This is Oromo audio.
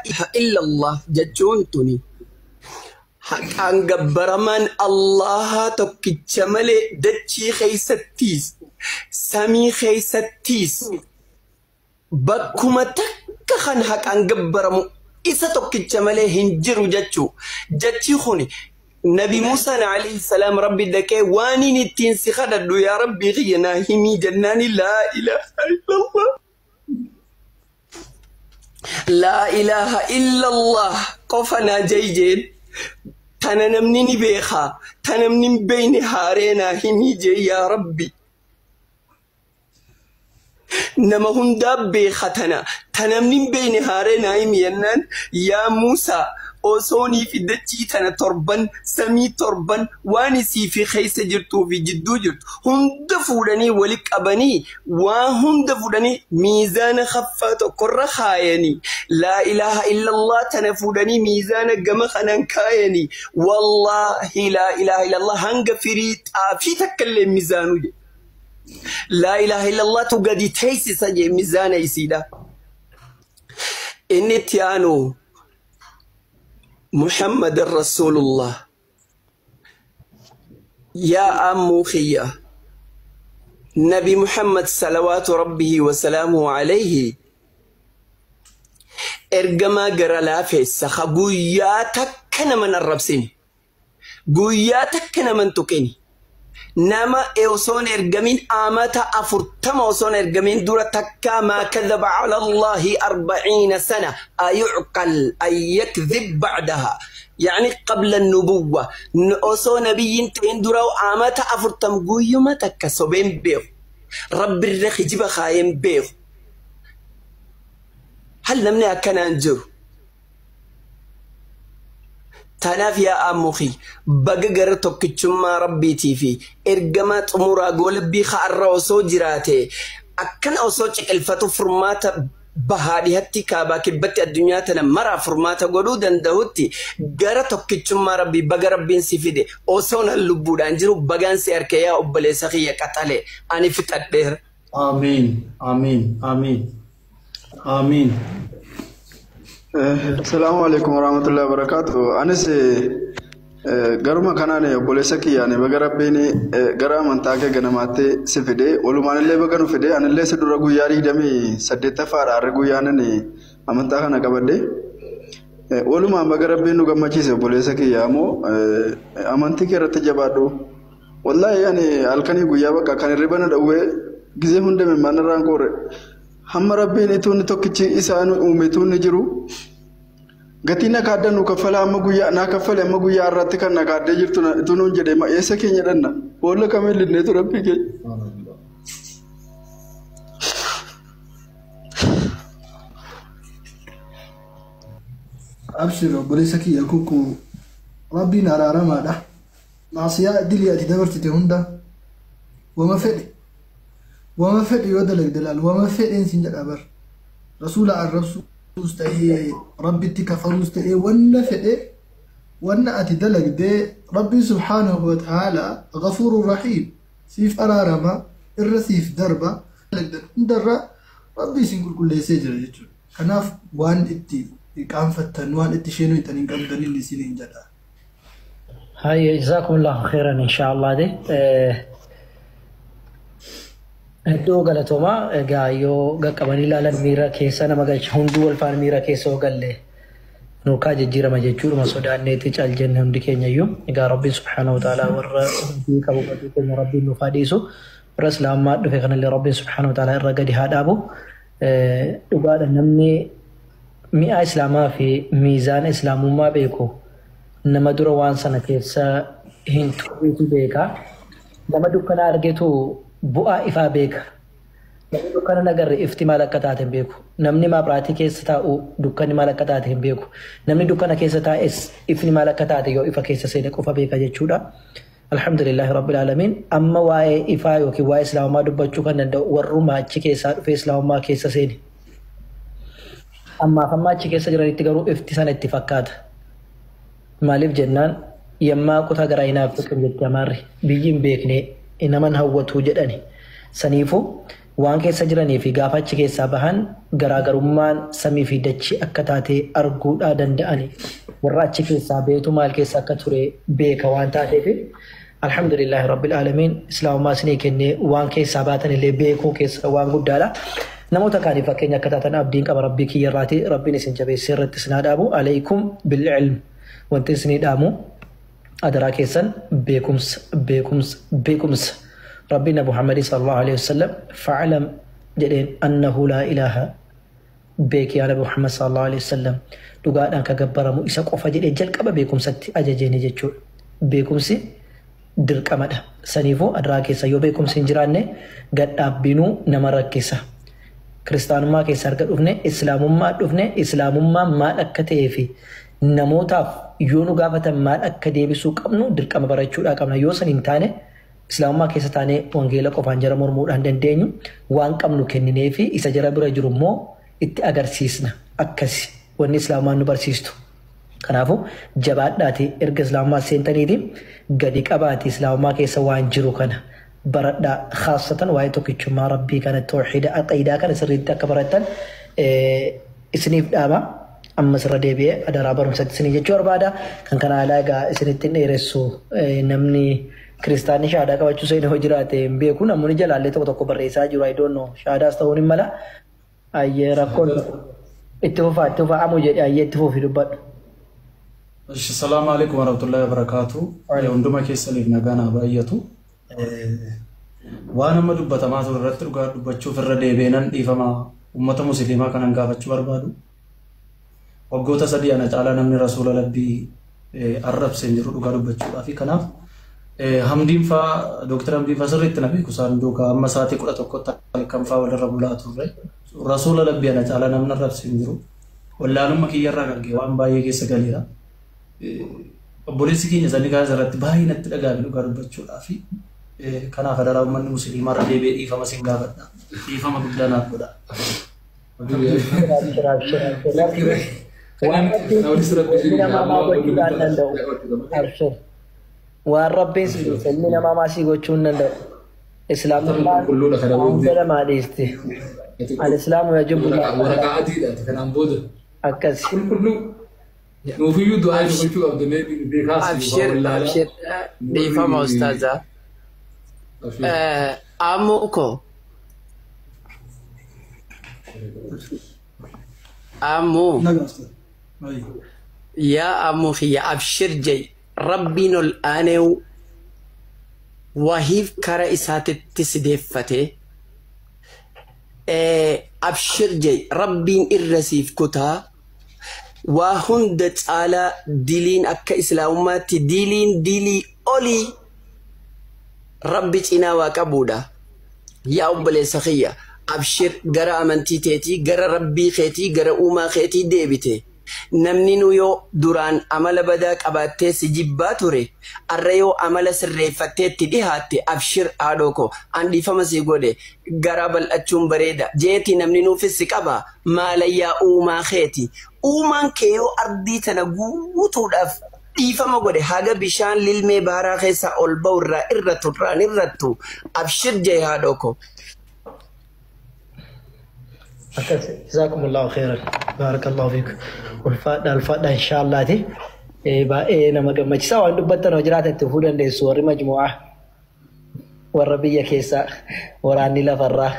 Ilaaha illallah jechuun tuni haqaan gabbaramaan Allaha tokkicha malee dachii keeysattiis samii keeysattiis bakkuma takka kan haqaan gabbaramu isa tokkicha malee hin jiru jechuu. Jechi kuni Nabi Muusaan alayhi salaam Rabbi dhaqee waan inni ittiin si kadhadhu yaa Rabbii kiyya naa himii jennaani laa ilaaha illallah. Laa ilaaha illallah qofa naa jeen. Tana namni ni beekaa, ta namni hin beekne haaree naa himii jee yaa Rabbi. Nama hundaa beeka tana, ta namni hin beekne haaree naa himi jennaan yaa Muusaa osoonii fi dachii tana torban, samii torban, waan isii fi keessa jirtuu fi jidduu jirtu hunda fuudhanii wali qabanii waan hunda fuudhanii miizaana kaffaa tokkorra kaayanii laa ilaaha illallah tana fuudhanii miizaana gama kanaan kaayanii wallaahi laa ilaaha illallah hanga firii xaafii takka illee miizaanuu jedhe. Laa ilaaha illallah tu gadi teessisa jee miizaana isiidha. Inni itti aanu Muhammad Rasulullah. Yaa ammuu kiyya. Nabi Muhammad salawaatu rabbihi wa salaamuhu alayhi ergamaa gara laafeessa ka guyyaa takka naman arrabsine, guyyaa takka naman tuqini, nama osoon ergamin amata 40 osoon ergamin dura takkaa maa kadhaba ala Allahi 40 sana ayucqal an yakdhib bacdaha, yani qabla nubuwwa osoo nabiyyin ta'in dura amata 40 guyyuma takka sobeen beeku, rabbirra kijiba kaayeen beeku. Hal namni akkanaan jiru? Tanaaf yaa ammuki baga gara tokkichummaa rabbiitii fi ergamaa xumuraa goolabbii ka'arra osoo jiraate akkana osoo ciqilfatu furmaata bahaa dhihatti kaabaa kibbatti addunyaa tana maraa furmaata godhuu danda'utti gara tokkichummaa rabbii baga rabbiin si fide. Osoo nan lubbuudhaan jiru bagaan si harka yaa obboleessa kiyya qaxale, ani fixadheera. Amiin. Amiin. Amiin. Amiin. Assalamu alaikum warahmatullahi wabarakatuh. Anis garuma kanaan obboleessa kiyyaan baga rabbiin gara amantaa kee ganamaatti si fide, walumaan illee baga nu fide. Anillee si dura guyyaa 28ffaadha harri guyyaan ani amantaa kana qabadhe. Walumaan baga rabbiin nu gammachiise. Obboleessa kiyyaa immoo amantii kee irratti jabaadhu. Wallaahi ani halkanii guyyaa bakka kan hirriba na dhowwee gizee hunda imimmaan irraan qoorre. Hamma rabbiin ituun tokkichi isaan uume ituun ni jiru. Gatii na kaaddan nu kaffala amma guyyaa naa kaffale amma guyyaa irratti kan na kaaddee jirtu ituu nuun jedhe eessa keenya dhanna? Boolla kamiin linneetu rabbii keenya. Abshir obboleessa kiyya kukku, rabbiin araaramaadha. Maasiyaa dilii ati dabarsite hunda wama fedhe wama fedhe yoo dalagde laal wama fedheen sin jedha bar, rasuula arrabsuus ta'ee rabbitti kafaruus ta'ee wanna fedhe wanna ati dalagdee rabbiin subhaanahu wa ta'aalaa ghafuurun rahiim, siif araarama, irra siif darba. Dalagdan hundarra rabbi isin qulqulleessee jira jechuudha. Kanaaf waan itti qaanfattan waan itti isheen hin qabdanin isiniin jedha. هاي جزاكم الله خيرا إن شاء الله. دي Hedduu galatoomaa. Egaa yoo qaqqabanii ilaalan miira keessa nama galcha, hunduu wal faana miira keessa yoo galle nurkaa jijjiirama jechuudha. Sodaanneetti cal jenne hundi keenya iyyuu. Egaa rabbiin subhaanahu wa ta'aalaa warra hundii qabu badii keenya rabbiin nuuf haa dhiisu, warra islaamaa dhufe kanallee rabbiin subhaanahu wa ta'aalaa irra gadi haa dhaabu. Dhugaadha, namni mi'a islaamaa fi miizaana islaamummaa beeku nama dura waan sana keessa hin turreetu beeka. Nama dukkana argetu bu'aa ifaa beeka. Namni dukkana hin agarre ifti maal akka taate hin beeku. Namni maabiraatii keessa taa'u dukkanni maal akka taate hin beeku. Namni dukkana keessa taa'es ifni maal akka taate yoo ifa keessa seene qofa beeka jechuudha. Alhamdulillahi Rabbil Aalamiin. Amma waa'ee ifaa yookiin waa'ee islaamummaa dubbachuu kan danda'u warruma achi keessaa dhufee islaamummaa keessa seene. Ammaaf amma achi keessa jiranitti garuu ifti sana itti fakkaata. Maaliif jennaan yammaa kutaa garaa hinaaftu kan jetti amaarri, biyyi hin beekne naman hawwatu jedhani. Saniifuu Waan keessa jiranii fi gaafa achi keessaa bahan garaagarummaan samii fi dachii akka taate arguudhaa danda'ani. Warra achi keessaa beetu maal keessa akka ture beeka waan taateef alhamdulillahi rabbil aalamiin islaamummaa isinii kennee waan keessaa baatan illee beekuu keessa waan guddaadha. Namoota kaaniif fakkeenya akka taatan abdiin qaba rabbii kiyya irraati rabbiin isin jabeessee irratti isin haa dhaabu alaykum bil ilm wanti isinii dhaamu adaraa keessan beekumsa beekumsa beekumsa. Rabbiin Muhammad sallallahu alaihi wasallam fa'alam jedheen annahu laa ilaaha beeki yaa Nabi Muhammad sallallahu alaihi wasallam dhugaadhaan ka gabbaramu isa qofa jedhee jalqaba beekumsatti ajajeeni jechuudha. Beekumsi dirqamadha. Saniifuu adaraa keessa yoo beekumsi hin jiraanne gadhaabbinuu nama rakkisa. Kiristaanummaa keessa arga dhufne islaamummaa dhufne islaamummaan maal akka ta'ee fi namootaaf yoo nu gaafatan maal akka deebisuu qabnu dirqama barachuudhaa qabna. Yoo san hin taane islaamummaa keessa taanee wangeela qofaan jara mormuudhaan dandeenyu waan qabnu kenninee fi isa jara bira jiru immoo itti agarsiisna. Akkasi wanni islaamummaan nu barsiistu. Kanaafuu jabaadhaati erga islaamummaa seentaniiti gadi qabaati islaamummaa keessa waan jiru kana baradhaa khaasatan waa'ee tokkichummaa rabbii kana tawxiida aqiidaa kana sirriitti akka barattan isiniif dhaaba. Ammas irra deebi'ee adaraa barumsatti isinii jechuu barbaada. Kan kana alaa egaa isinitti hin dheeressu namni kiristaanni shahaadaa qabachuu seenee hoo jiraate hin beeku namoonni jalaallee tokko tokko barreessaa jiru I don't know shahaadaas ta'uun hin mala. Ayyee rakkoon itti fufaa itti fufaa amuu jedhe ayyee itti fufi dubbadhu. Ishi salaamu alaikum warahmatullahi wabarakatuh. Hunduma keessaniif nagaan haa baay'atu. Waan amma dubbatamaa ture irratti dhugaa dubbachuuf irra deebi'ee dhiifama uummata musliimaa kanan gaafachuu barbaadu. Waggoota sadii ana caalaa namni rasuula rabbii arrabsee hin jiru dhugaa dubbachuudhaaf. Kanaaf Hamdiin faa Dooktar Hamdiin faa sirriitti na beeku isaan duukaa amma sa'aatii 11tti halkan faa walirra bulaa turre. Rasuula rabbii ana caalaa namni arrabsee hin jiru. Wallaalummaa kiyyarraa kan ka'e waan baay'ee keessa galeera. Obboleessi keenya sanii kaasa irratti baay'ee natti dhaga'ame dhugaa dubbachuudhaaf. Kanaaf adaraa uummanni musliimaa irra deebi'ee dhiifama sin gaafadha. Dhiifama guddaa naaf godha. Abshir abshir abshir. Waan rabbiin namaa maa gochuudhaan danda'u. Abshir. Waan rabbiin si dhiise ilmi namaa maa si gochuu hin danda'u. Islaamummaan hunda namaa dhiisti. Al-Islaamu yajibu Waraqaa adiidha kanaan booda. Akkasi. Qulqulluu. Nuufiyyuu du'aa nu gochuu qabdu beekaas. Abshir abshir dhiifama ustaazaa. Ammoo ko ammoo yaa ammoo kiyya abshir jee rabbiin ol aaneewu wahiif kara isaatitti si deeffatee abshir jee rabbiin irra siif kutaa waa hunda caalaa diliin akka islaamummaatti diliin dilii olii rabbi cinaa waa qabuudha. Yaa obboleessa kiyya abshir gara amantii teetii gara rabbii keetii gara uumaa keetii deebite. Namni nu yoo duraan amala badaa qabaattee si jibbaa ture arra yoo amala sirreeffattee itti dhihaatte abshir haadhoo koo an dhiifama si godhe garaa bal'achuun bareeda jeeti namni nuufis si qaba maalayyaa uumaa keeti. Uumaan kee yoo ardii tana guutuudhaaf dhiifama godhe haga bishaan lilmee baaraa keessaa ol ba'u irraa irrattu irraan irrattu abshir jee haadhoo koo. Akkas jazaakumullahu khairan baarakallahu fiikum ulfaadha ulfaadha inshaallaati. Baay'ee nama gammachiisa waan dubbattan hoo jiraatan itti fufuu dandeessu warri majmu'aa warra biyya keessaa waraanni lafarraa.